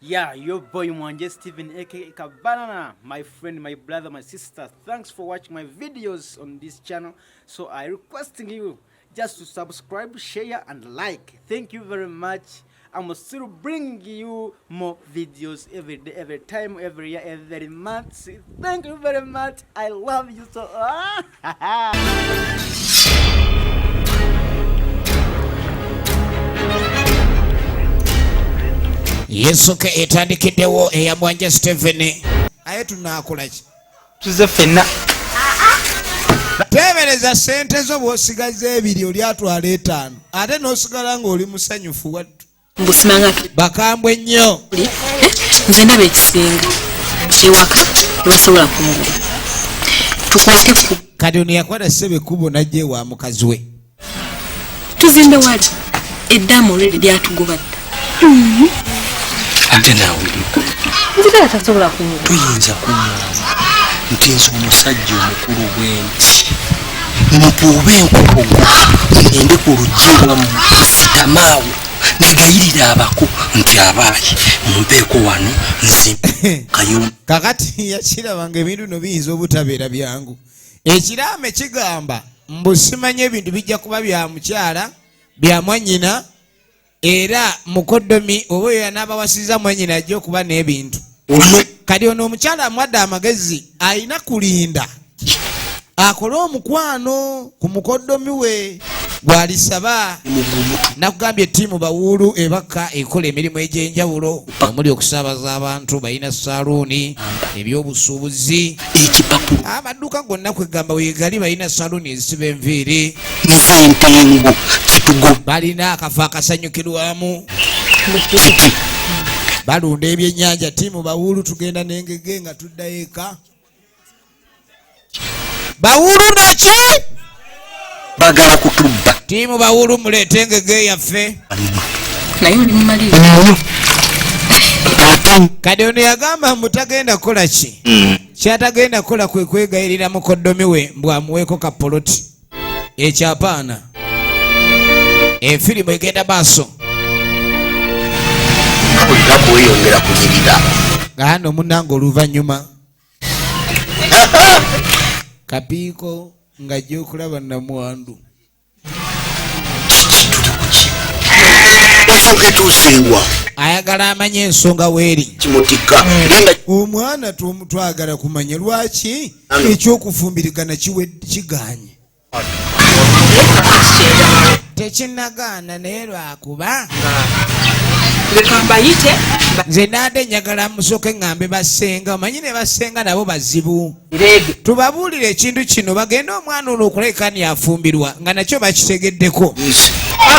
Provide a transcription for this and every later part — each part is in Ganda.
Yeah, your boy Mwanje Steven aka Kabanana, my friend, my brother, my sister. Thanks for watching my videos on this channel. So I requesting you just to subscribe, share and like. Thank you very much. I'm still bringing you more videos every day, every time, every year, every month. Thank you very much. I love you so. Yesuke etandikiddewo eya Mwanje Stephen. Aye tunaakola ki? Tuze ffenna. Teebereza ssente zo bw'osigaza ebiri oli atwala etaano ate n'osigala ng'oli musanyufu wattu. Mbusimanga Bakambwe nnyo. Eh, nze ndaba ekisinga ewaka tebasobola kunguba tukwate ku Kati ono yakwata ssebe ekkubo n'ajja ewa mukazi we. Tuzimbe wali eddamu olweri lyatugoba dda. Ate naawe nzigala tasobola kunguba. Toyinza kuŋŋamba nti nze omusajja omukulu bwenti mpuube enkukugu ngende ku luggi ewammwe nsitamaawo negayirira abako nti abaayi mumpeeko wano nzimbe kayumba. Kakati yakiraba nga ebintu bino biyinza obutabeera byangu. Ekiraamo kigamba mbu simanyi ebintu bijja kuba bya mukyala bya mwannyina era mukoddomi oba oyo yanaabawasiza mwannyina ajja okuba n'ebintu. Kati ono omukyala amuwadde amagezi alina kulinda akole omukwano ku mukoddomi we gw'alisaba. Nakugambye ttiimu Bawuulu ebakka ekola emirimu egy'enjawulo omuli okusaabaza abantu, balina saluuni, ebyobusuubuzi, amaduuka gonna kwegamba wegali, balina saluuni ezisiba enviiri, Nze entengo kitugo, balina akafo akasanyukirwamu, balunda ebyennyanja. Ttiimu Bawuulu tugenda n'engege nga tuddayo eka. Bawuulu naki bagala kutubba. Ttiimu Bawuulu muleete engege yaffe. Naye oli mumalirivu. Ate Kati ono yagamba mbu tagenda kukola ki kyatagenda kukola kwe kwegayirira mukoddomi we mbu amuweeko ka poloti. Ekyapaana efirimu egenda maaso. Olina kweyongera kunyirira. Gaano munnange oluvannyuma kapiiko ng'ajja okulaba namwandu. Kiki tuli kuki? Ensonga etuuseewa? Ayagala amanye ensonga weeri. Kimutikka genda. Omwana twagala kumanya lwaki ekyokufumbirigana kiganye. Tekinnagaana naye lwakuba Leka mbayite. Nze naadde njagala musooke ŋŋambe bassenga, omanyi ne bassenga nabo bazibu. Rege. Tubabuulire ekintu kino bagende omwana ono okulabika ni afumbirwa nga nakyo bakitegeddeko.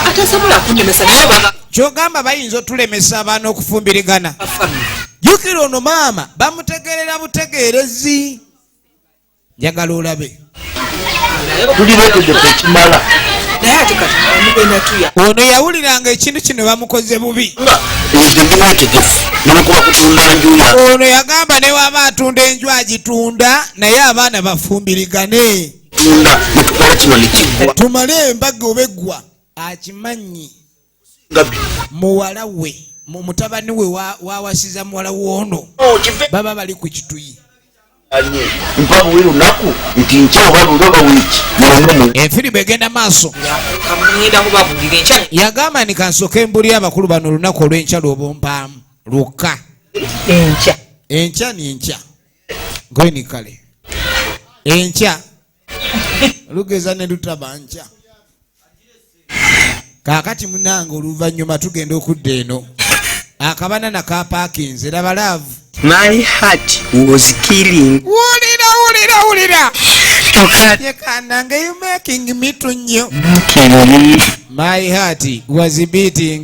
Atasobola kunnemesa naye baga Kyogamba bayinza otulemesa abaana okufumbirigana. Family. Jjukira ono maama bamutegeerera butegeerezi, njagala olabe. Tuli beetegefu ekimala. Naye ate kati mugenda tuya. Ono yawuliranga ekintu kino bamukoze bubi. Nga nze ndi mwetegefu nemukuba kutunda njuya. Ono yagamba ne waba atunda enju agitunda naye abaana bafumbirigane. Tunda netukola kino nekiggwa. Tumale embaga oba eggwa akimanyi. Nga bino. Muwala we mutabani we wawasiza muwala w'ono. Oh, kive. Baba bali ku kituyi. Anye, mpa buli lunaku nti nkya oba luli oba wiiki muleme mu Efirimu egenda maaso. Ngenda kubabuulira enkya. Yagamba ni kansooke mbulire abakulu bano olunaku olw'enkya lw'obumpaamu lwokka. Enkya. Enkya ni nkya gweni kale enkya lugeza ne lutaba nkya. Kaakati munange oluvannyuma tugenda okudda eno akabanana kapaakinze laba love. My heart was killing. Wulira wulira wulira. Kyokka Ye kanange, you making me to nnyo. Killing. My heart was beating.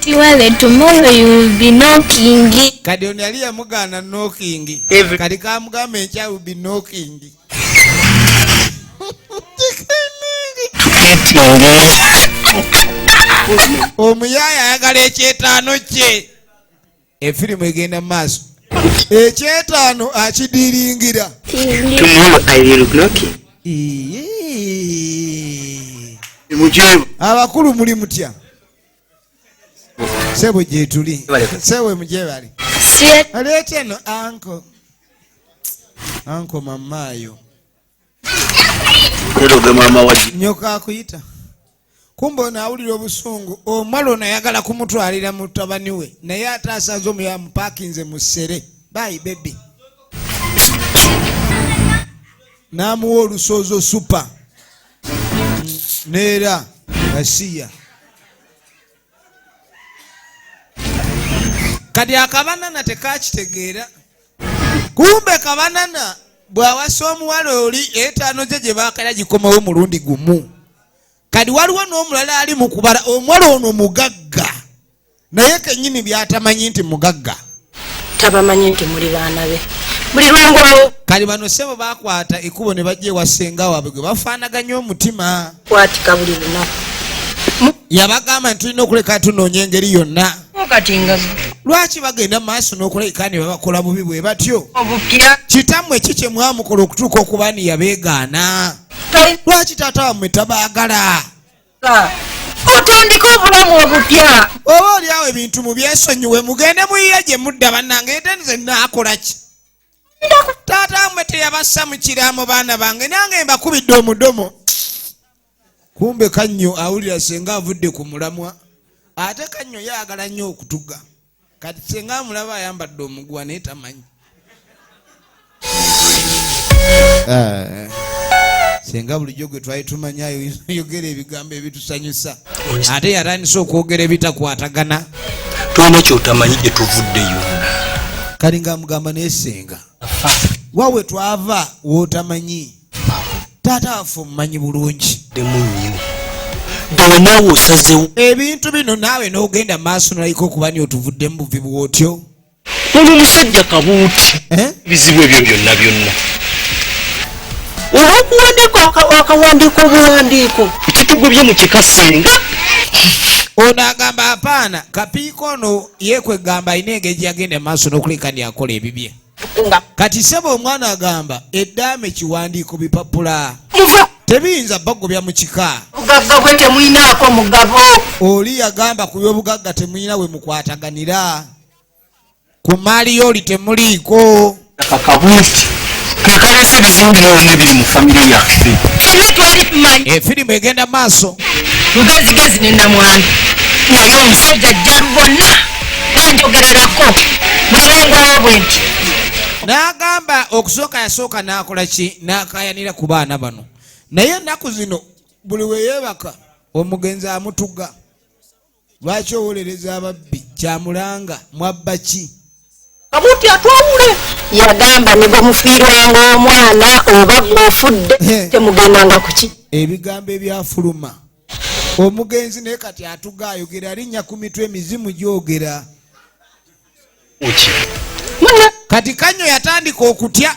Tiwale, tomorrow you will be knocking. Kati ono yali yamugaana knocking. Kati kamugamba enkya will be knocking. Eating. Omuyaaya ayagala ekyetaano kye. Efirimu egenda mu maaso, ekyetaano akidiringira. Tomorrow I will knock. Iye. Mukiibu. Abakulu muli mutya? Sebo gyetuli, sewe mujebale. Aleeta eno anko anko mamaayo nyoka akuyita. Kumbe ono awulira obusungu, omuwala ono ayagala kumutwalira mutabani we, naye ate asanze omu yamupakinze mu ssere. Bye baby. N'amuwa olusoozo supa neera gasiya. Kati akabanana tekakitegeera. Kumbe kabanana bw'awasa omuwala oli etaano ze gye baakala gikomawo mulundi gumu. Kati waliwo n'omulala ali mu kubala, omuwala ono mugagga naye kennyini by'atamanyi nti mugagga. Tabamanyi nti muli baana be. Buli lwengwawo. Kati bano ssebo baakwata ekkubo ne bajja ewa ssenga waabwe gwe bafaanaganya omutima. Kwatika buli lunaku. Yabagamba nti tulina okuleka tunoonya engeri yonna. Kati nga lwaki bagenda mu maaso n'okulabika ne babakola bubi bwe batyo? Obupya. Kitammwe ki kye mwamukola okutuuka okuba ni yabeegaana? Lwaki taata wammwe tabaagala? Otandike obulamu obupya. Oba oli awo ebintu mubyesonyiwe mugende muyiye gye mudda bannange, ate nze nnaakola ki? Taata wammwe teyabassa mu kiraamo baana bange, nange mbakubidde omudomo. Kumbe Kannyo awulira senga avudde ku mulamwa, ate Kannyo yaagala nnyo okutuga. Kati senga amulaba ayambadde omuguwa naye tamanyi. Senga bulijjo gwe twali tumanyi ayogera ebigambo ebitusanyusa, ate yatandise okwogera ebitakwatagana. Tolina ky'otamanyi gye tuvuddeyo. Kali ng'amugamba naye senga wawe twava w'otamanyi. Taata waffe omumanyi bulungi. Ddemu nnyo. Ddala naawe osazeewo. Ebintu bino naawe n'ogenda maaso n'olabika okuba ni otuvuddemu buvi bw'otyo. Ono omusajja kabuuti. Ebizibu ebyo byonna byonna. Olw'okuwandiika akawandiiko obuwandiiko. Kitugobye mu kika ssenga. Ono agamba apaana, Kapiiko ono yeekwegamba alina engeri gye yagenda mu maaso n'okuleka nti akola ebibye. Kati ssebo omwana agamba eddaame kiwandiiko bipapula. Tebiyinza bagobya mu kika. Obugagga bwe temulinaako mugabo. Oli yagamba ku by'obugagga temulina we mukwataganira. Ku mmaali y'oli temuliiko. Kakabuuti ke kaleese ebizibu bino byonna ebiri mu famire yaffe. Ffenna twali tumanyi. Efirimu egenda maaso. Lugezigezi ne Namwandu. Naye omusajja ajja lubona anjogererako buli lwengwawo bwe nti. N'agamba okusooka yasooka n'akola ki? N'akaayanira ku baana bano. Naye ennaku zino buli we yeebaka omugenzi amutuga. Lwaki owolereza ababbi? Kyamulanga mwabba ki? Kabuuti atwawule. Yagamba ne bwe mufiirwanga omwana oba gw'ofudde temugendanga ku ki? Ebigambo ebyafuluma. Omugenzi naye kati atuga ayogera alinnya ku mitwe emizimu gyogera. Kati Kannyo yatandika okutya.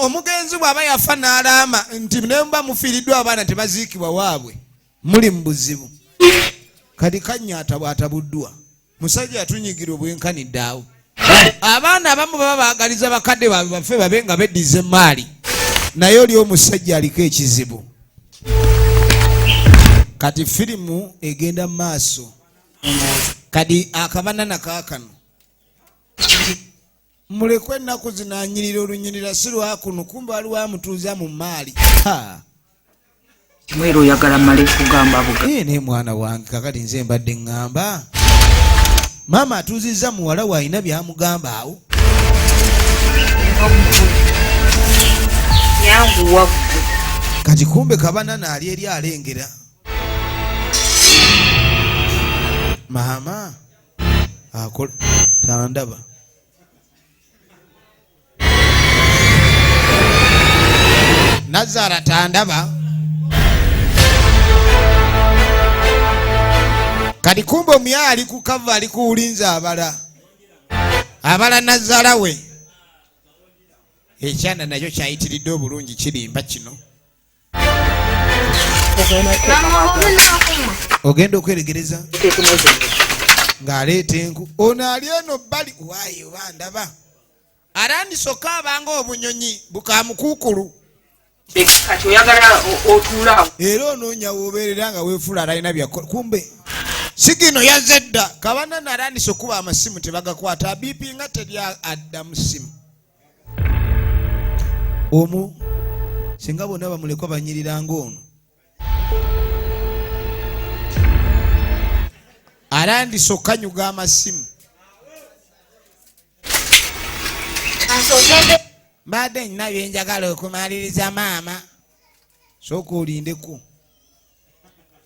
Omugenzi bw'aba yafa n'alaama nti ne muba mufiiriddwa abaana tebaziikibwa waabwe, muli mu buzibu. Kati Kannyo atabuddwa. Musajja yatunyigira obwenkanidde awo. Abaana abamu baba baagaliza bakadde baabwe bafe babe nga beddiza emmaali, naye oli omusajja aliko ekizibu. Kati firimu egenda mu maaso. Kati akabanana kaakano mulekwe ennaku zino anyirira olunyirira si lwakuno, kumbe waliwo amutuuza mu mmaali. Ha! Kimwera oyagala mmale kugamba buga. Naye mwana wange kakati nze mbadde ŋŋamba maama atuuzizza muwala we alina by'amugamba awo. Yanguwa ggwe. Kati kumbe kabanana ali eri alengera. Maama akola tandaba. Nazaala tandaba. Kati kumbe omuyaye ali ku kava ali kuwulinza abala. Abala nazaala we. Ekyana nakyo kyayitiridde obulungi kirimba kino. Ogenda okweregereza ng'aleeta enku. Ono ali eno bbali waayi oba ndaba. Arandise okaaba ng'obunyonyi bukamukuukulu. Kati oyagala otuula awo. Era onoonya w'obeerera nga weefuula atalina byakola. Kumbe Sigino yazze dda. Kabana narandise okuba amasimu tebagakwata. Abipi nga teri addamu simu. Omu singa bonna bamulekwa banyiriranga ono. Arandise okanyuga amasimu. Mbadde nina bye njagala okumaliriza maama. Sooka olindeko.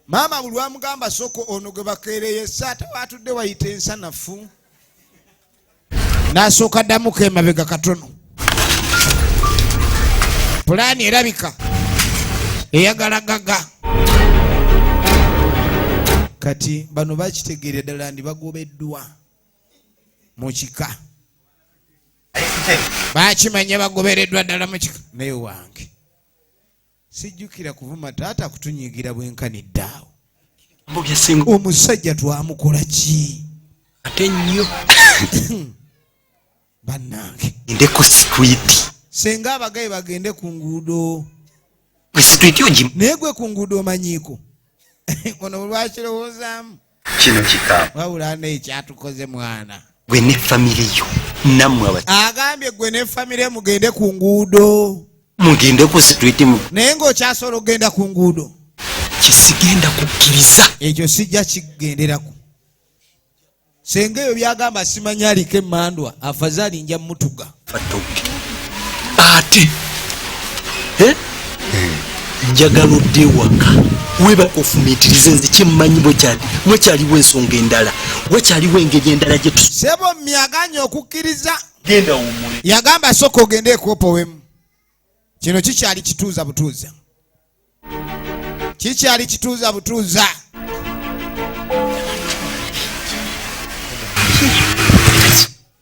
Maama buli lwamugamba sooka ono gwe bakeereyesa ate waatudde wayita ensanafu. N'asooka ddamuko emabega katono. Pulaani erabika eyagala gaga. Kati bano bakitegeera ddala ndi bagobeddwa mu kika. Bakimanya bagobereddwa ddala mu kika. Naye wange sijjukira kuvuma taata kutunyiigira bwenkanidde awo. Omusajja twamukola ki? Ate nnyo. Bannange. Ngende ku street. Senga abagaye bagende ku nguudo. Ku street ogi. Naye gwe ku nguudo omanyiiko. Ono lwakirowoozaamu. Kino kika. Wabula naye kyatukoze mwana. Gwe ne family yo nammwe aba. Agambye gwe ne family mugende ku nguudo. Mugende ku street mu. Naye ng'okyasobola okugenda ku nguudo. Kisigenda kukkiriza. Ekyo sijja kigenderako. Senga ebyo byagamba simanyi aliko emmandwa afazali nja mutuga. Ate njagala odde ewaka webaka ofumiitirize nze kyemmanyi wakyaliwo ensonga endala wakyaliwo engeri endala gye Sebo myaganya okukkiriza. Genda wummule. Yagamba sooka ogende ekopowemu. Kino kikyali kituuza butuuza. Kikyali kituuza butuuza.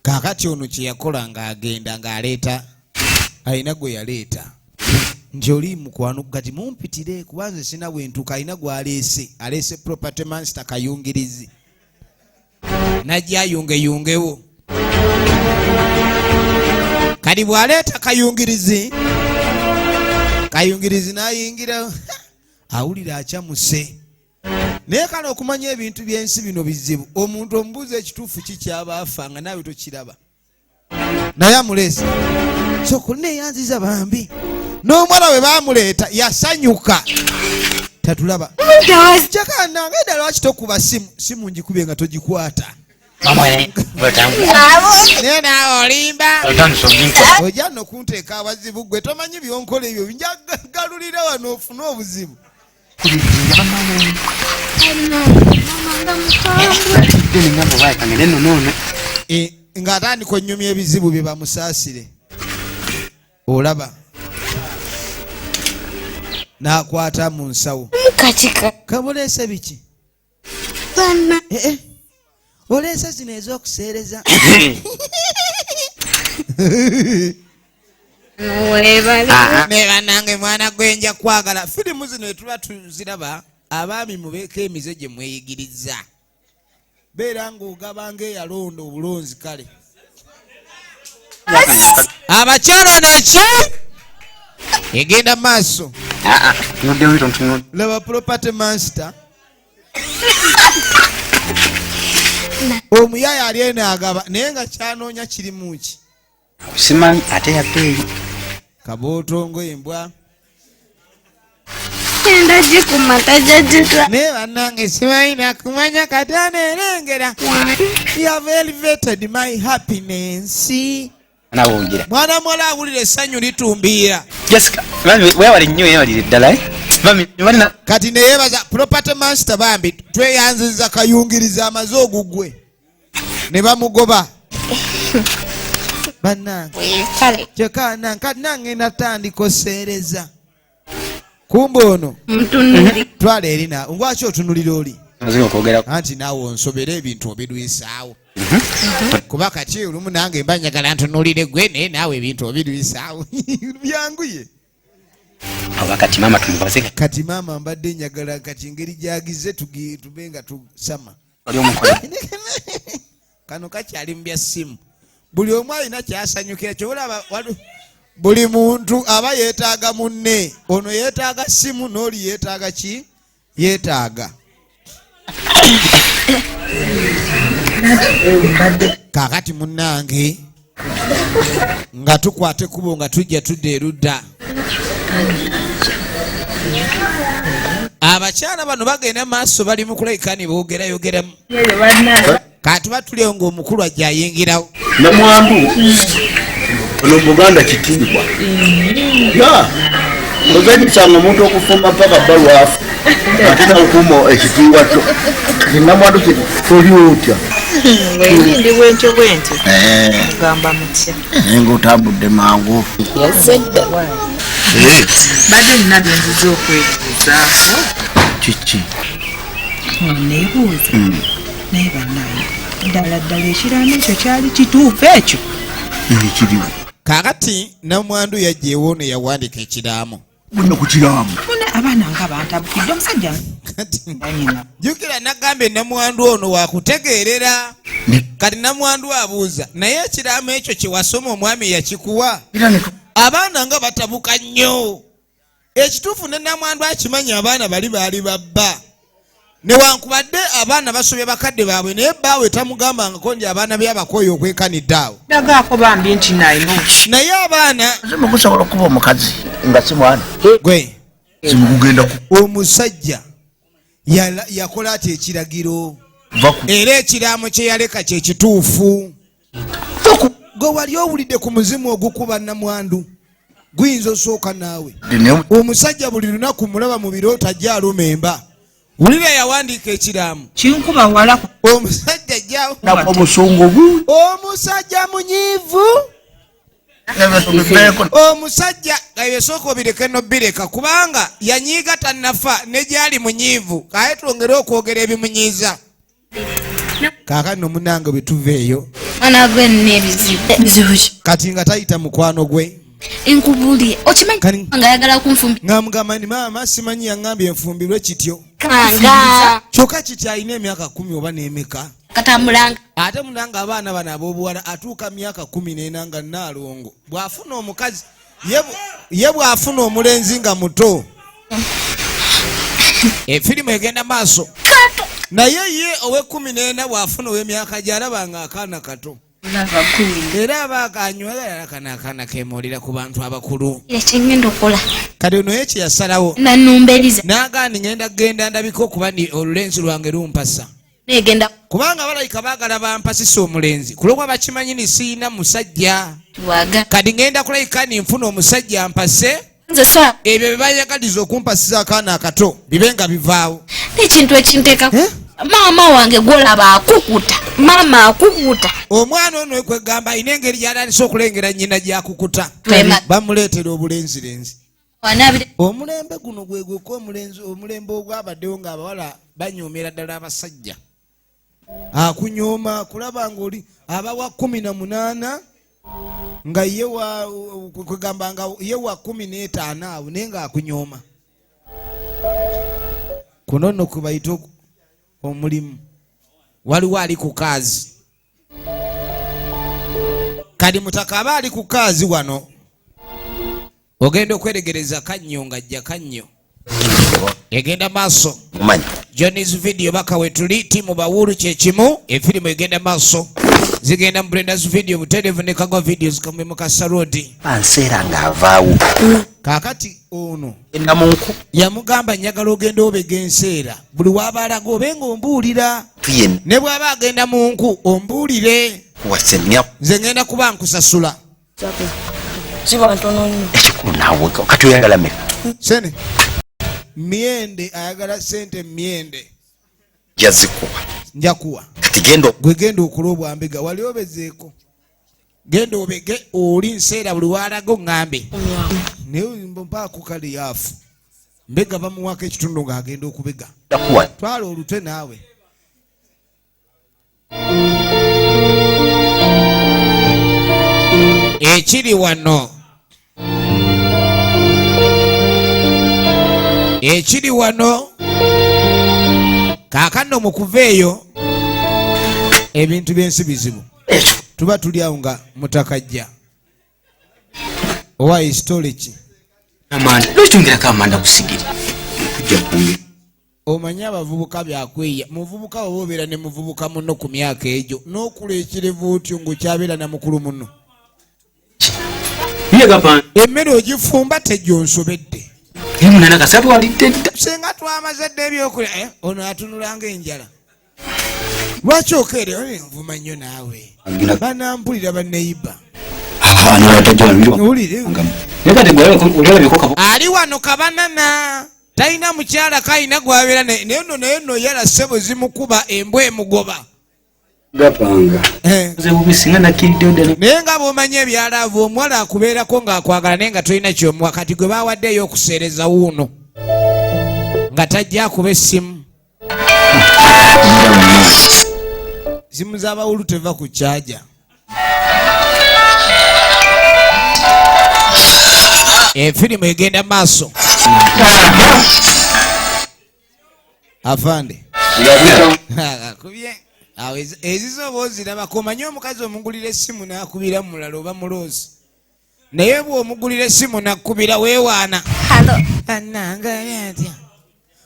Kaakati ono kye yakola ng'agenda ng'aleeta alina gwe yaleeta nti oli mukwano kati mumpitire kuba nze sina bwe ntuuka alina gw'aleese aleese property master kayungirizi najja ayungeyungewo. Kati bw'aleeta kayungirizi kayungirizi n'ayingira awulira akyamuse. Naye kale okumanya ebintu by'ensi bino bizibu. Omuntu omubuuza ekituufu ki ky'aba afa nga naawe tokiraba. Naye amuleese. So kuneeyanziza bambi. N'omuwala bwe baamuleeta yasanyuka. Tatulaba. Kyakana ngenda lwaki tokuba simu? Simu ngikubye nga togikwata. Naye naawe olimba. Ojja nno kunteeka awazibu gwe tomanyi by'onkola ebyo njagalulira wano ofune obuzibu. Ng'atandika onnyumya ebizibu bye bamusaasire. Olaba n'akwata mu nsawo. Kabuleese biki? Oleese zino ez'okuseereza. Ne bannange mwana gwe nja kwagala. Firimu zino etuba tuziraba abaami mubeeko emize gye mweyigiriza. Beera ng'ogaba ng'eyalonda obulonzi kale. Abakyala naki egenda maaso. Laba property master. Omuyaya ali eno agaba naye nga kyanoonya kirimu ki? Simanyi ate yabbeeyi. Kabootongo embwa. Enda gikuma tajja gitwa. Naye bannange simanyi nakumanya kati aneerengera. You have elevated my happiness. Nawungira. Mwana muwala awulira essanyu litumbiira. Jessica, bambi weewale nnyo weewalire ddala, eh? Bambi, balina Kati ne yeebaza property master bambi tweyanziza kayungiriza amaze ogugwe. Ne bamugoba. Bannange. Weekale. Kyokka kati nange natandika oseereza. Kumbe ono. Ntunuli. Twala eri na lwaki otunulira oli? Nzira okwogera. Anti naawe onsobera ebintu obirwisaawo. Kuba kati olumu nange mba njagala ntunulire gwe naye naawe ebintu obirwisaawo. Byanguye. Oba kati maama tumubaze. Kati maama mbadde njagala kati engeri gy'agize tube nga tusama. Oli omukola. Kano kakyali mu bya ssimu. Buli omu alina ky'asanyukira ky'olaba buli muntu aba yeetaaga munne. Ono yeetaaga ssimu n'oli yeetaaga ki? Yeetaaga. Kaakati munnange nga tukwata ekkubo nga tujja tudda erudda, abakyala bano bagenda maaso, bali mu kulabika ne boogerayogeramu. Kati batuliyo ng'omukulu ajja ayingirawo. Namwandu ono mu Buganda kitiibwa ya ozanyisanga omuntu okufumba mpaka bba lwafu ate nakuuma ekitiibwa kyo. Kati namwandu kiti toli otya? Wendi ndi bwentyo bwentyo. Eh. Mugamba mutya? Nga otambudde mangu. Yazze dda. Badde nina bye nzize okwebuuzaako. Kiki? Nga neebuuza. Naye bannange, ddala ddala ekiraamo ekyo kyali kituufu ekyo? Ekiriwo. Kaakati namwandu yajja ewoono yawandiika ekiraamo. Buno ku kiraamo. Muna abaana nga bantabukidde omusajja Kati nga nyina. Jjukira nagambye namwandu ono wakutegeerera. Kati namwandu abuuza, naye ekiraamo ekyo kye wasoma omwami yakikuwa? Abaana nga batabuka nnyo. Ekituufu ne namwandu akimanyi abaana bali baali babba, newankubadde abaana basobya bakadde baabwe, naye bbaawe tamugambangako nti abaana be abakooye okwekanidde awo. Ndagaako bambi nti nalina Naye abaana Zimu gusobola okuba omukazi nga si mwana. Gwe Zimu gugenda ku omusajja yakola ati ekiragiro va ku era ekiraamo kye yaleka kye kituufu. Gwe wali owulidde ku muzimu ogukuba namwandu, guyinza osooka naawe. Ne Omusajja buli lunaku mulaba mu birooto ajja aluma emba. Wulira, yawandiika ekiraamo. Kinkuba wala. Omusajja ajja nako obusungu bungi. Omusajja munyiivu. Tubiveeko. Omusajja ebyo obireke nobireka, kubanga yanyiiga tannafa ne gyali munyiivu. Kaye twongere okwogera ebimunyiiza. Kaakano munange bwe tuva eyo, Mwana gwe nina ebizibu. Bizibu ki? Kati nga tayita mukwano gwe. Nkubulye, okimanyi nga ayagala kunfumbi Ng'amugamba nti maama simanyi yaŋŋambye enfumbirwe kityo. Kanga Kyokka kiti alina emyaka 10 oba n'emeka. Katambulanga. Ate munange abaana bano ab'obuwala atuuka myaka 14 nga naalongo bw'afuna omukazi ye bw'afuna omulenzi nga muto, efirimu egenda maaso. Kato. Naye ye ow'e14 bw'afuna ow'emyaka gy'alaba nga akaana kato, era aba akanywera kano akaana kemuulira ku bantu abakulu. Ekyengenda okukola. Kati ono ye kyeyasalawo, Nanumberiza. n'agaani ngenda kugenda ndabika okuba ni olulenzi lwange lumpasa, Negenda. Kubanga balabika baagala bampasisa omulenzi kulwokuba bakimanyi ni siina musajja. Waga. Kati ngenda kulabika ninfuna omusajja mpase. Nze sa Ebyo bye bayagaliza okumpasiza akaana akato bibe nga bivaawo. N'ekintu ekinteeka. Eh? Maama wange gwolaba akukuta. Maama akukuta. Omwana ono kwegamba alina engeri gy'atandise okulengera nnyina gyakukuta. Twema. Bamuleetera obulenzirenzi. Wanabire. Omulembe guno gwe gwekka omulenzi, omulembe ogwabaddewo ng'abawala banyoomera ddala abasajja. Akunyooma kulaba ng'oli aba wa 18 nga ye wa kwegamba nga ye wa 15 awo, naye ng'akunyooma. Kuno nno kwe bayita omulimu. Waliwo ali ku kaazi kati mutaka aba ali ku kaazi wano, ogenda okweregereza kannyo ng'ajja kannyo egenda maaso. Mumanyi. Johnny's Video baka wetuli timu bawulu kyekimu, efirimu egenda maaso, zigenda mu Brenda's Video butereevu ne Kagwa Videos kamwe mu Kasarodi. Anseera ng'avaawo. Kaakati ono Namunku. yamugamba, njagala ogenda obega enseera, buli waba alaga obe nga ombuulira. Tuyenna. Ne bw'aba agenda mu nku ombuulire. Wasemya. Nze ngenda kuba nkusasula. Ziba ntono nnyo. Ekikulu naawe kati oyagala meka? Sente myende, ayagala sente myende. Jazikuwa. Njakuwa. Kati genda. Gwe genda okula obwambega wali obezeeko, genda obege oli nseera, buli walaga oŋŋambe, naye mpaako kale yaafu mbega bamuwako ekitundu ng'agenda okubega. Kuwa. Twala olutwe naawe. Ekiri wano, ekiri wano kaakano mu kuva eyo, ebintu by'ensi bizibu. Ekyo. Tuba tuli awo nga mutakajja owa histori ki? Amanda, lwaki ongerako amanda ku sigiri? Tujja kumbi. Omanyi abavubuka byakweyiya. Muvubuka oba obeera ne muvubuka munno ku myaka egyo n'okula ekirevu otyo ng'okyabeera na mukulu munno. Emmere ogifumba tejjonsobedde. Singa twamaze dda ebyokulya ono atunula ng'enjala. Lwaki okeere oyo nvuma nnyo naawe? Banampulira banneyiba. Wulire. Ali wano kabanana talina mukyala kalina gwabeera naye naye nno naye nno yala ssebo zimukuba embwa emugoba. Gapanga. Naye nga bw'omanyi ebyalaavu omuwala akubeerako ng'akwagala naye nga tolina kyomuwa kati gwe bawaddeeyo okuseereza wuuno nga tajja akuba essimu. Simu z'abawulu teva ku kyaja. Efirimu egenda maaso. Afande. Akubye. Awo ezizo oba ozirabako omanyi omukazi omugulira essimu n'akubira mulala oba muloozi. Naye bw'omugulira essimu n'akubira weewaana. Bannange atya?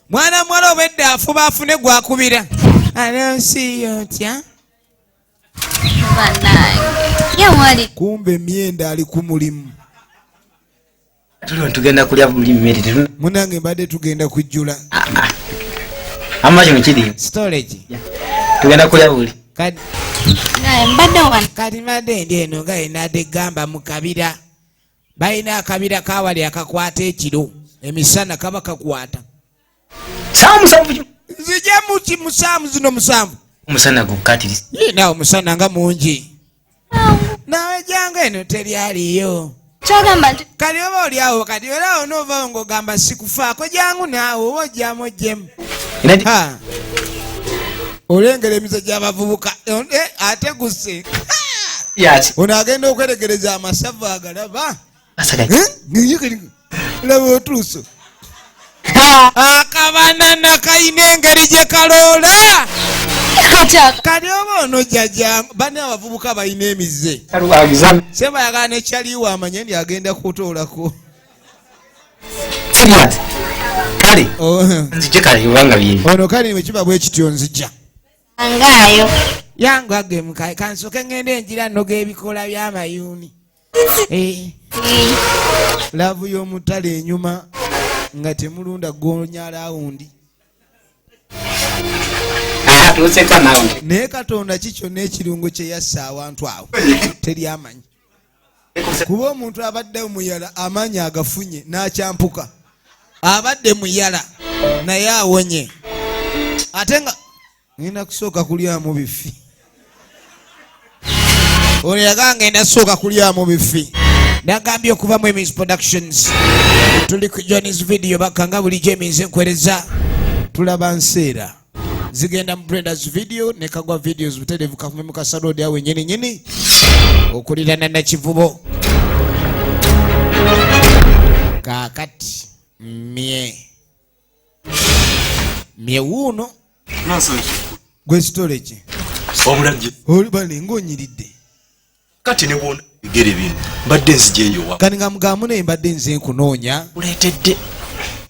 Mwana muwala obwedda afuba afune gw'akubira. Alo nsiiyo otya? Bannange. Ye mwali. Kumbe emyenda ali ku mulimu. Tuli tugenda kulya buli mmere tetu. Munange mbadde tugenda kujjula. Amma kino kiri. Storage. Tugenda kulya buli. Kati Naye mbadde wano. Kati mbadde ndi eno nga enadde gamba mu kabira. Balina akabira kawali akakwata ekiro. Emisana kaba kakwata. Saawa musanvu. Nzije mu ki musanvu zino musanvu. Omusana gukatiriza. Ye naawe omusana nga mungi. Naawe jangu eno teryaliyo. Kyogamba nti Kati oba oli awo kati era awo n'ovaawo ng'ogamba sikufaako jangu naawe oba ojjamu ojjemu. Ha. Olengera emize gy'abavubuka ate guse. Ono agenda okweregereza amasavu agalaba. Laba otuuso. Akabanana kalina engeri gye kaloola. Kati oba ono jjajja banne abavubuka balina emize. Seba ayagala ne kyaliwo amanye nti agenda kutoolako. Kale. Nzije kale kubanga bye. Ono kale bwe kiba bwe kityo nzija. Ngaayo. Yangu agge mukaye kansooke ngende enjira nnoga ebikoola by'amayuuni. Laavu y'omutale enyuma nga temulunda ggoonya laawundi. Naye Katonda ki kyonna ekirungo kye yassa awantu awo teri amanyi. Kuba omuntu abadde muyala amaanyi agafunye n'akyampuka. Abadde muyala naye awonye. Ate nga ngenda kusooka kulyamu bifi. Ono yagamba ngenda kusooka kulyamu bifi. Nagambye okuva mu Emmys Productions. Tuli ku Johnny's video baka nga bulijjo Emmys nkwereza. Tulaba nseera. Zigenda mu Brenda's video ne Kagwa videos butereevu kafume mu Kasarodi awo nnyini nnyini. Okulirana Nakivubo. Kaakati mye. Mye wuuno. Gwe sitole ki? Wabula gye. Oli bane ng'onyiridde. Kati ne bw'ona ebigere bino mbadde nzija eyo wa. Kati nga mugambo naye mbadde nze nkunoonya. Kuleetedde.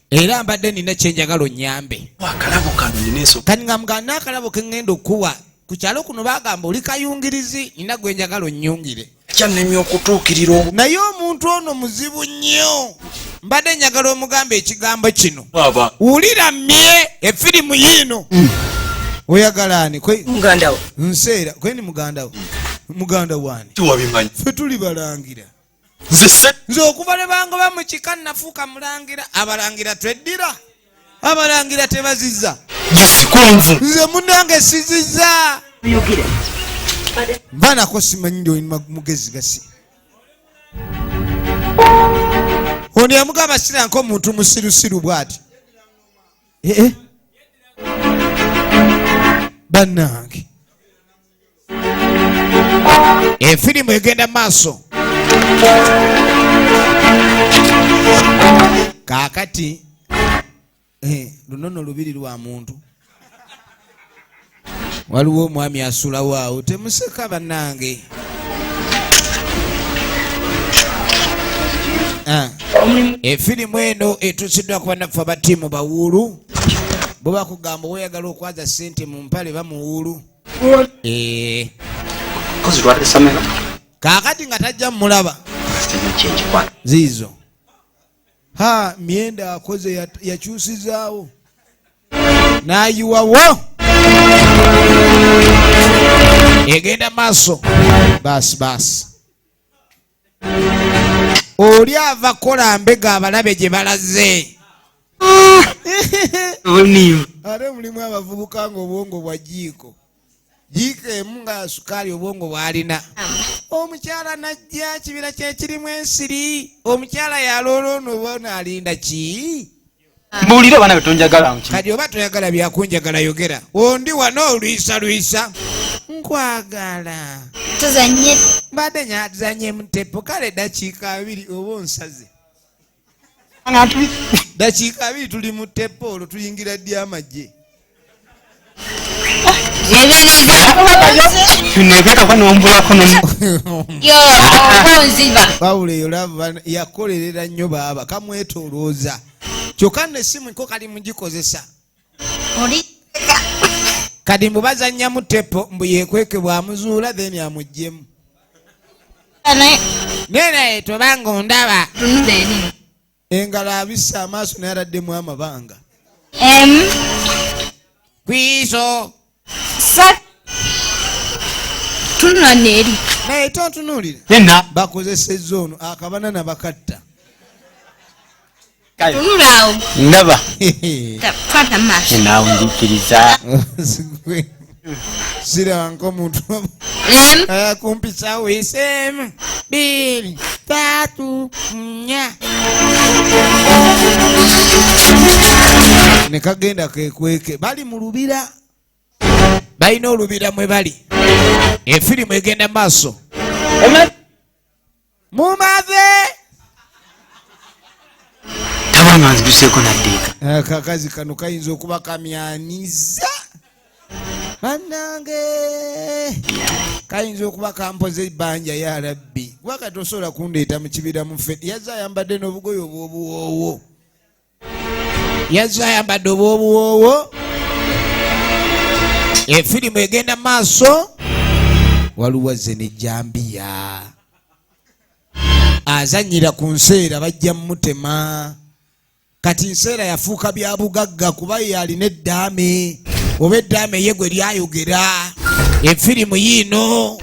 Era mbadde nina kye njagala onnyambe. Akalabo kano nina ensonga. Kati nga mugambo n'akalabo ke ŋŋenda okukuwa ku kyalo kuno baagamba oli kayungirizi nina gwe njagala onnyungire. Kyannemye okutuukirira obu- Naye omuntu ono muzibu nnyo. Mbadde njagala omugambe ekigambo kino. Baba. Wulira mmye efirimu yiino. Oyagala ani? Muganda wo. Nseera, kwe ni muganda wo. Muganda waani? Tiwabimanyi. Ffe tuli balangira. Nze se- Nze okuva lwe bangoba mu kika nafuuka mulangira. Abalangira tweddira. Abalangira tebaziza. Gisikunvu. Nze munnange siziza. Oyogera. Nva nako simanyi ndi oli mugezi gasi. Ono yamugamba siranko omuntu musirusiru bw'ati. Bannange. Efirimu egenda maaso. Kaakati, luno nno lubiri lwa muntu. Waliwo omwami asulawo awo, temuseka bannange. Efirimu eno etuusiddwa ku bannaffe aba ttiimu Bawuulu. Bo bakugamba weyagala okwaza ssente mu mpale bamuwuulu. Kaakati nga tajja mulaba. Ziizo. Ha, myenda akoze yakyusizaawo. N'ayiwawo. Egenda maaso. Baasi baasi. Oli ava kola mbega abalabe gye balaze. Ate mulimu abavubuka ng'obwongo bwa jjiiko. Jjiiko emu nga sukaali obwongo bw'alina. Omukyala n'ajja kibira kye kirimu ensiri. Omukyala yaloola ono oba alinda ki? Mbuulire oba nawe tonjagala. Kati oba toyagala byakunjagala yogera. Ondi wano olwisa lwisa. Nkwagala. Tuzanye. Mbadde nyatuzanye mutepo kale dakiika 2 oba onsaze. Dakiika 2 tuli mu tepo olwo tuyingira ddi amagye. Pawulo eyo lava yakolerera nnyo baaba kamwetoolooza. Kyokka nno essimu ko kali mugikozesa. Kati mbu bazannyamu tepo mbu yeekweke bw'amuzuula then amuggyemu. Naye naye tobanga ondaba. Engalo abisse amaaso naye ataddemu amabanga. Kwiso. Tunula n'eri. Naye tontunuulira. Bakozesezza ono akabanana bakatta. Tunula awo. Ndaba. Kwata maaso. Naawe nzikiriza. Siraba nk'omuntu akumpisa wisemu 2 3 4. Ne kagenda kekweke. Bali mu lubira. Balina olubira mwe bali. Efirimu egenda maaso. Mumave. Tabanga nzijuseeko naddeeka. Akakazi kano kayinza okuba kamyaniza. Bannange. Kayinza okuba kampoze ebbanja ya Rabbi. Kuba kati osobola kundeeta mu kibira mu ffe. Yazze ayambadde n'obugoye obw'obuwoowo. Yazze ayambadde obw'obuwoowo. Efirimu egenda maaso. Waliwo azze n'ejjambiya. Azannyira ku nseera bajja mmutema. Kati nseera yafuuka bya bugagga kuba ye alina eddaame. Oba eddaame ye gwe lyayogera. Efirimu yiino.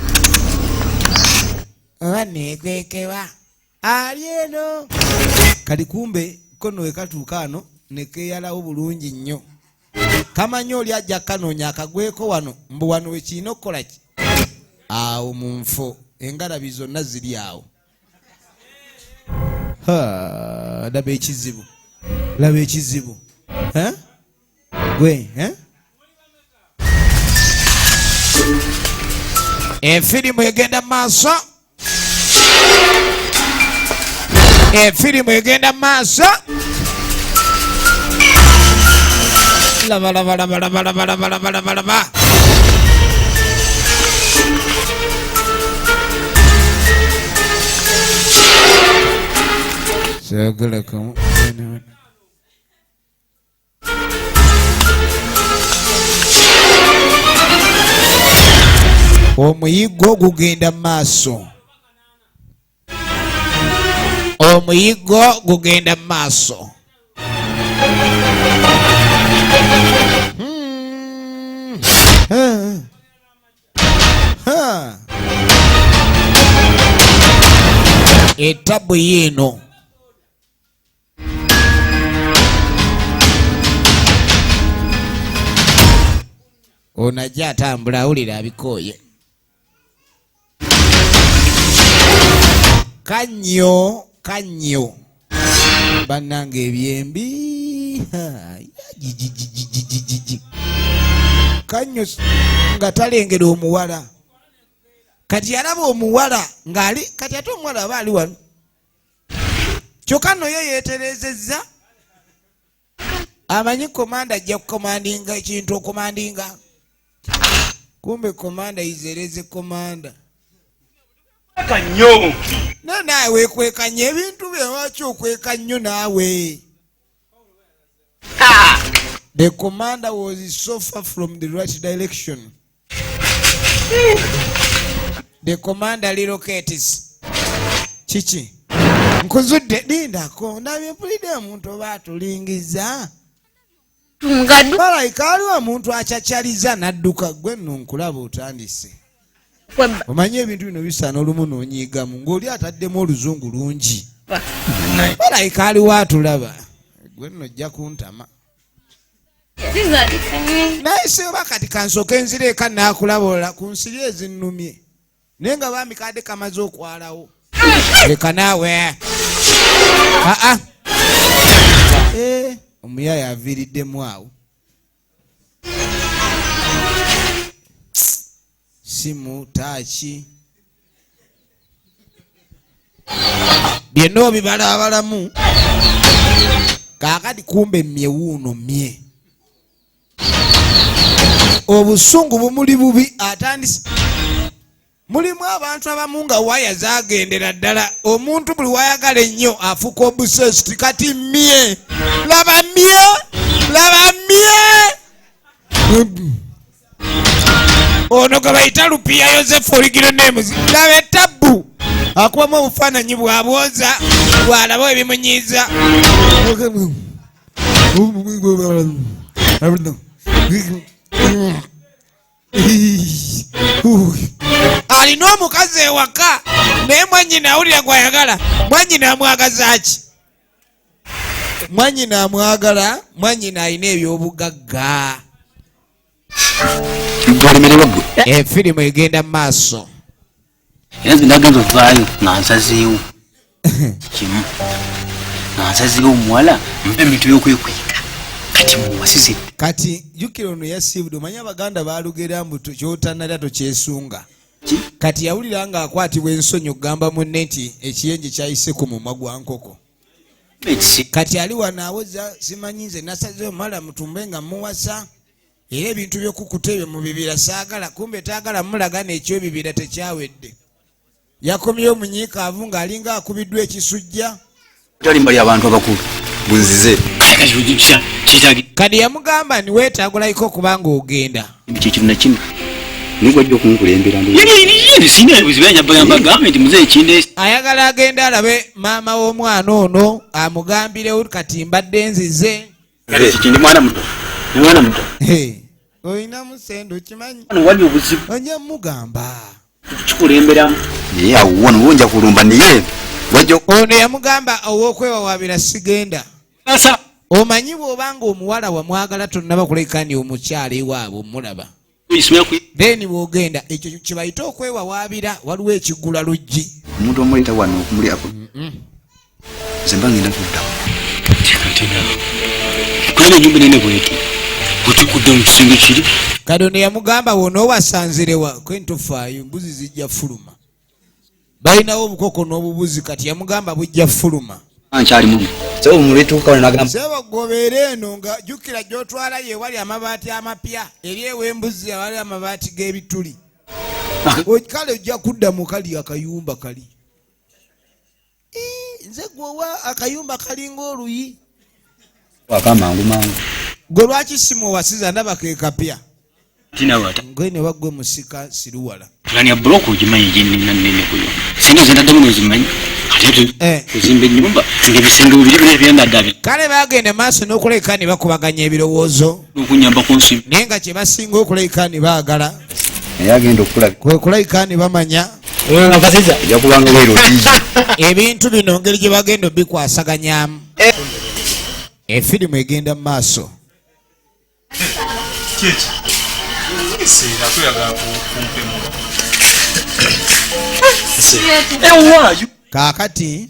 Oba neekwekebwa. Ali eno. Kati kumbe kono we katuuka ano ne keeyalawo bulungi nnyo. Kamanyi oli ajja kanoonya akagweko wano mbu wano we kirina okukola ki? Awo mu nfo engalabi zonna ziri awo. Ha, laba ekizibu. Laba ekizibu. Ha? Gwe, ha? Efirimu egenda maaso. Efirimu egenda maaso. Laba laba laba laba laba laba laba laba laba. Omuyiggo gugenda maaso. Omuyiggo gugenda maaso. Etabu yino. Onajja atambula awulira abikooye. Kannyo kannyo. Bannange ebyembi. Kannyo nga talengera omuwala. Kati yalaba omuwala ng'ali kati ate omuwala aba ali wano. Kyokka nno ye yeeterezezza. Amanyi komanda ajja kukomandinga ekintu okomandinga. Kumbe komanda izereze komanda. Kannyo. Na naawe weekweka nnyo ebintu bye lwaki okweka nnyo naawe? The commander was so far from the right direction. The commander relocates. Kiki? Nkuzudde, lindako, ndabye mpulidde omuntu oba atulingiza. Malayika aliwo omuntu acakyaliza n'adduka, gwe nno nkulaba otandise. Omanyi ebintu bino bisaana olumu n'onyiigamu ng'oli ataddemu oluzungu lungi. Malayika aliwo atulaba, gwe nno ojja kuntama. Naye si oba kati kansooke nzira eka naakulaba olala ku nsiri ezinnumye, naye nga bambi kadde kamaze okwalawo. Leka naawe aa. Eh, omuyaaya aviiriddemu awo simu taaki byonna obibalabalamu. Kaakati kumbe mmye wuuno mmye obusungu bumuli bubi atandise. Mulimu abantu abamu nga waya zagendera ddala, omuntu buli wayagala ennyo afuuka obsessed. Kati mmye laba, mmye laba, mmye ono gwe bayita Lupiya Yosefu Oligiro Nemuzi, laba etabbu, akubamu obufaananyi bwabwoza bwalaba ebimunyiiza. Alina omukazi ewaka, naye mwanyina awulira gwayagala. Mwanyina amwagaza ki? Mwanyina amwagala, mwanyina alina ebyobugagga. Gwalemerewa gwe. Efirimu egenda mu maaso. Era nze nagenza ovaayo nga nsazeewo kimu, nga nsazeewo omuwala mpa ebintu byokwekweka, kati muwasize. Kati jjukira ono yasiibudde. Omanyi Abaganda balugera mbu kyotanalya tokyesunga. Kati yawulira ng'akwatibwa ensonyi okugamba munne nti ekiyenje kyayise ku mumwa gwa nkoko. Kati ali wano awoza simanyi nze nasazeewo omuwala mutumbe nga muwasa, era ebintu by'okukuta ebyo mu bibira saagala. Kumbe taagala mulaga n'ekyebibira tekyawedde. Yakomyewo omunyiikaavu ng'alinga akubiddwa ekisujja. Talimba abantu abakulu bunzize. Kati yamugamba ni weetaaga olayika okuba ng'ogenda. Kyekintu nakino naye gwajja okunkulembera. Sina buzibu yanyabagamba nti muzeeyi kindeesi. Ayagala agende alabe maama w'omwana ono amugambirewo kati mbadde nzize. Kiki, ndi mwana muto, ndi mwana muto. Hey, olinamu sente okimanyi. Wano wali obuzibu. Ojja mugamba. Kikulemberamu. Naye awo wano wonja kulumba naye wajja. Ono yamugamba ow'okwewawabira sigenda. Asa. Omanyi bw'obanga omuwala wamwagala tonnaba kuleka ni omukyala ewaabwe omulaba, then bw'ogenda ekyo kyebayita okwewawaabira, waliwo ekigula luggi. Omuntu omuleeta wano okumulyako, nze mba ngenda kuddawo. Kulaba enyumba enene bweti otikudde mu kisenge kiri. Kati ono yamugamba wonoowasanzirewa kwentofaayo, embuzi zijja fuluma, balinawo obukoko n'obubuzi. Kati yamugamba bujja fuluma. Nkyali muno sebo muletuuka wano nagamba. Sebo gobeera eno nga jjukira gy'otwala yewali amabaati amapya, eri ew'embuzi awali amabaati g'ebituli. Kale ojja kudda mu kali akayumba kali. Ii, nze gweowa akayumba kalinga oluyi. Waka mangu mangu. Gwe lwaki simuwasiza? Ndaba ke kapya. Tinawata. Gwe ne waggwe musika siruwala. Pulani ya bulooka ogimanyi gyenina nene kuyo sente zendaddemu nozimanyi ate kuzimba ennyumba ngaebisenge bibiri bina ebyendaddabi. Kale bagenda maaso n'okulabika ne bakubaganya ebirowoozo. Okunyamba ku nsi. Naye nga kye basinga okulabika ne baagala Naye agenda okulaba. kwe kulabika ne bamanya Ojja kubanga weera otiizi. ebintu bino ngeri gye bagenda obikwasaganyamu. Efirimu egenda mu maaso. Kyeki seera toyagala kumpemula. Ewaayo. Kaakati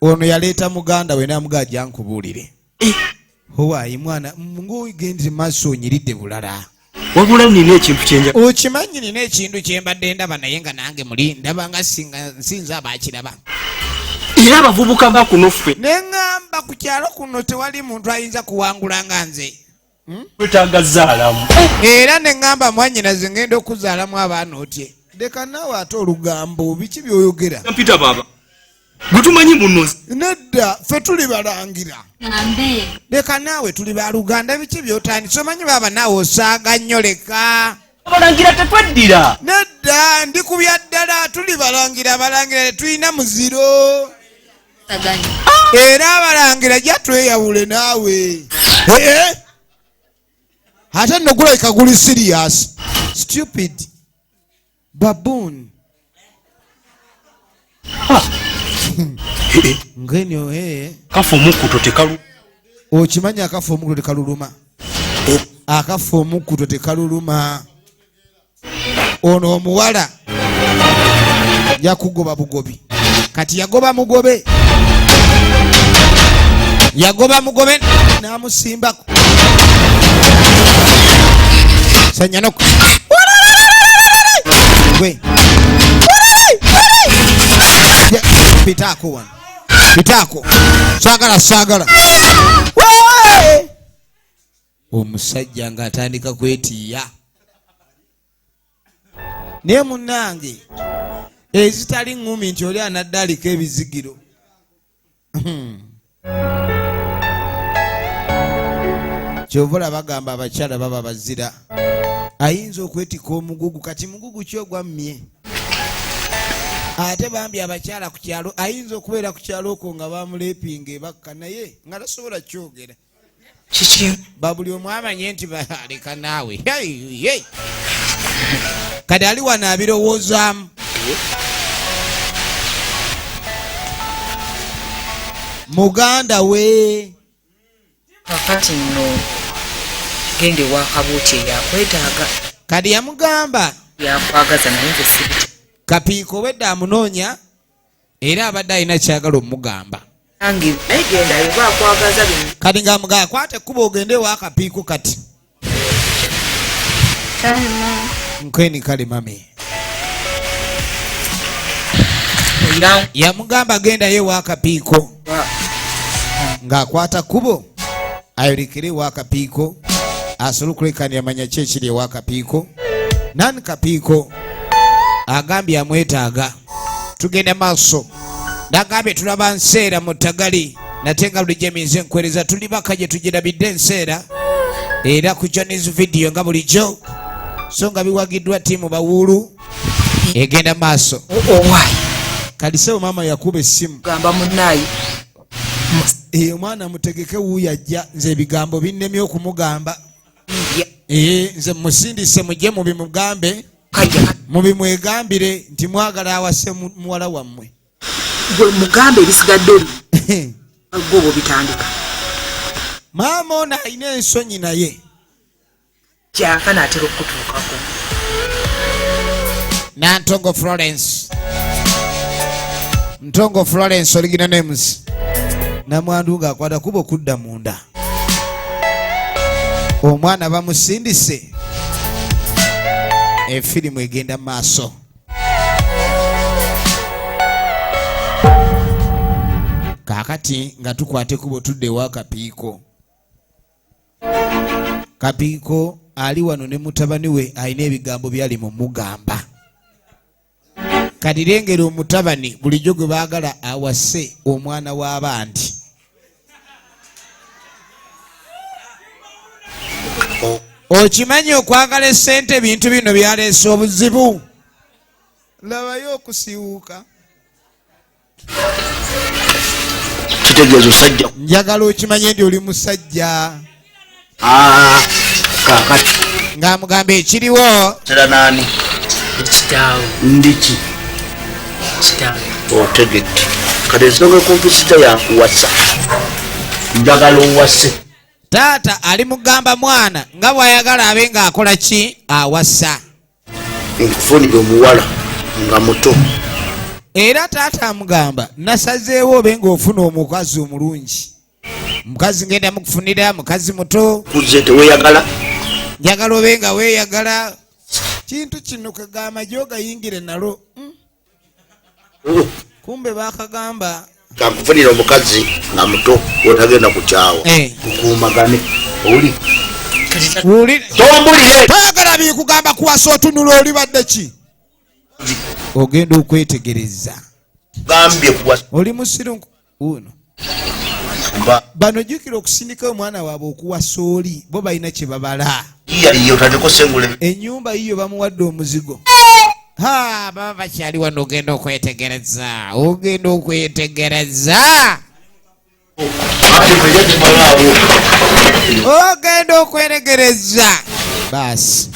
ono yaleeta muganda we namugaa jankubuulire owaayi mwana ngaogenze maaso onyiridde bulala. Wabula nina ekintu kyenja. Okimanyi nina ekintu kyembadde ndaba, naye nga nange muli ndaba nga singa nsinza abakiraba. Era abavubuka ba kuno ffe neŋŋamba ku kyalo kuno tewali muntu ayinza kuwangula nga nze. Twetaaga zaalamu. Era neŋŋamba mwannyinaze ngenda okuzaalamu abaana otye, leka naawe ate olugambo biki byoyogera. Mpita baba. Gwe tumanyi muno. Nedda, ffe tuli balangira. Leka naawe, tuli baluganda. Biki byotandise? Omanyi baaba naawe osaaga nnyo, leka. Abalangira tetweddira. Nedda, ndi ku bya ddala. Tuli balangira, abalangira tetulina muziro. Era abalangira jja tweyawule naawe. Eh, ate nno gulabika guli serious. Stupid baboon. Ngenyo eh. Kafa omukkuto tekalu. Okimanyi akafa omukkuto tekaluluma? Akafa omukkuto tekaluluma. Ono omuwala yakugoba bugobi. Kati yagoba mugobe, yagoba mugobe n'amusimbako sanyanoko gwe. Pitaako wano, pitaako. Saagala, saagala. Wee! Omusajja ng'atandika kwetiiya, naye munnange ezitali ŋŋumi nti oli anadde aliko ebizigiro. Kyova olaba bagamba abakyala baba bazira, ayinza okwetika omugugu. Kati mugugu ki ogwammye? Ate bambi abakyala ku kyalo, ayinza okubeera ku kyalo okwo nga bamulepinga ebakka, naye nga tasobola kyogera. Kiki? Ba buli omu amanye nti baleka naawe. Hey, hey. Kati ali wano abirowoozaamu. Muganda we. Kakati nno genda ewa Kabuuti, eyo akwetaaga. Kati yamugamba. Yakwagaza, naye nze sibiti. Kapiiko obwedda amunoonya, era abadde alina kyagala omugamba. Nange naye gendayo, oba akwagaza bino. Kati ng'amugamba kwata ekkubo ogende ewa Kapiiko. Kati nkweni kale mami. Era Yamugamba gendayo ewa Kapiiko. Ng'akwata kkubo ayolekere ewa Kapiiko, asobole okulekanira manya ki ekiri ewa Kapiiko. Nani Kapiiko agambye amwetaaga. Tugenda maaso, nagambye tulaba nseera mu ttagali, nate nga bulijjo eminze enkwereza tuli baka gye tugirabidde enseera, era ku Johnny's Video nga bulijjo, so nga biwagiddwa ttiimu Bawuulu. Egenda maaso. Owaayi. Kalisewo maama yakuba essimu. Gamba munnaayi. Eh, omwana mutegeke, wuuyo ajja. Nze ebigambo binnemye okumugamba. Eh, nze musindise mujje mubimugambe. Kajja. Mubimwegambire nti mwagala awase muwala wammwe. Gwe mugambe, ebisigadde gwe obwo bitandika. Maama ono alina ensonyi naye. Kyaka naatera okukutuukako. Nantongo Florence, Ntongo Florence, original names. Namwandu ng'akwata kuba okudda munda, omwana bamusindise. Efirimu egenda maaso. Kaakati nga tukwata ekubo tudde ewa Kapiiko. Kapiiko ali wano ne mutabani we, alina ebigambo byali mu mugamba. Kati lengera omutabani bulijjo gwe baagala awase omwana w'abandi. Okimanyi okwagala essente ebintu bino byaleese obuzibu? Labayo okusiiwuuka. Kitegeeza osajja. Njagala okimanye nti oli musajja. Ah, kakati Ng'amugamba ekiriwo. Tera naani? Kitaawe. Ndiki? Kitaawe. Otegedde. Kati ensonga ekumpisita yakuwasa, njagala owase. Taata ali mugamba mwana nga bw'ayagala abe ng'akola ki, awasa. Nkufunire omuwala nga muto. Era taata amugamba nasazeewo obe ng'ofuna omukazi omulungi, mukazi ngenda mukufunira mukazi muto. Kuze teweyagala. Njagala obe nga weeyagala. Kintu kino kagamba gyogayingire nalo. Kumbe bakagamba. Kankufunire omukazi nga muto otagenda kukyawa. Eh. Tukuumagane, owuli? Wulire. Tombulire. Toyagala bikugamba kuwasa, otunula oli badde ki, ogenda okwetegereza. Gambye kuwa Oli musiru uno. Mba. Bano jjukira okusindika omwana waabwe okuwasa oli, bo balina kye babala. Yiyo otandika osengula. Ennyumba yiyo bamuwadde omuzigo. Ha, baba bakyali wano, ogenda okwetegereza, ogenda okwetegereza, ogenda okweregereza. Baasi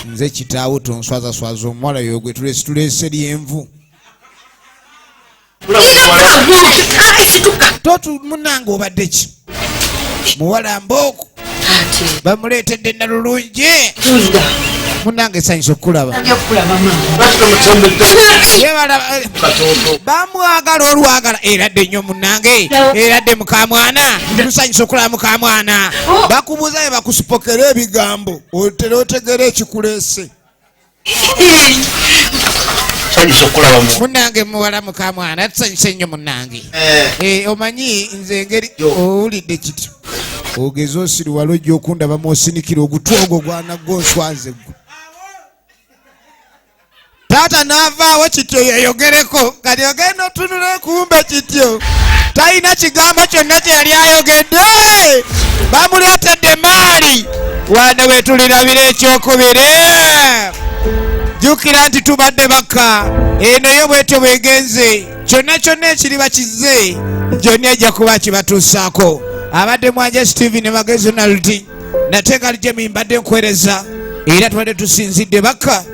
nze kitaawo, tonswazaswaza. Omuwala yogwe tulese, tulese lyenvu. Totu munange, obadde ki muwala mbooko? Bamuleetedde nalulungi munange, sanyusa okukulaba. Bamwagala olwagala eradde nnyo munange, eradde mukamwana. Tusanyusa okulaba mukamwana. Bakubuuza bye bakusipokera ebigambo, otere otegere ekikuleese. Sanyusa okulaba mu. Munange muwala mukamwana, tusanyuse nnyo munange. Eh, omanyi nze engeri owulidde kityo, ogeze osiriwala, ojja okundabamu osinikira ogutw ogwo gwanagwo onswaze gwe. Taata n'avaawo kityo yeyogereko, kati ogenda otunula ekumbe kityo talina kigambo kyonna kye yali ayogedde. Bamuleetedde maali wano wetulirabira ekyokubiri. Jjukira nti tubadde bakka eno yo bwetyo bwegenze, kyonna kyonna ekiriba kizze gyonna ejja kuba kibatuusaako. Abadde Mwanja Stephen ne Magezi Ronald, nate nga Jemi mbadde nkuweereza, era tubadde tusinzidde bakka.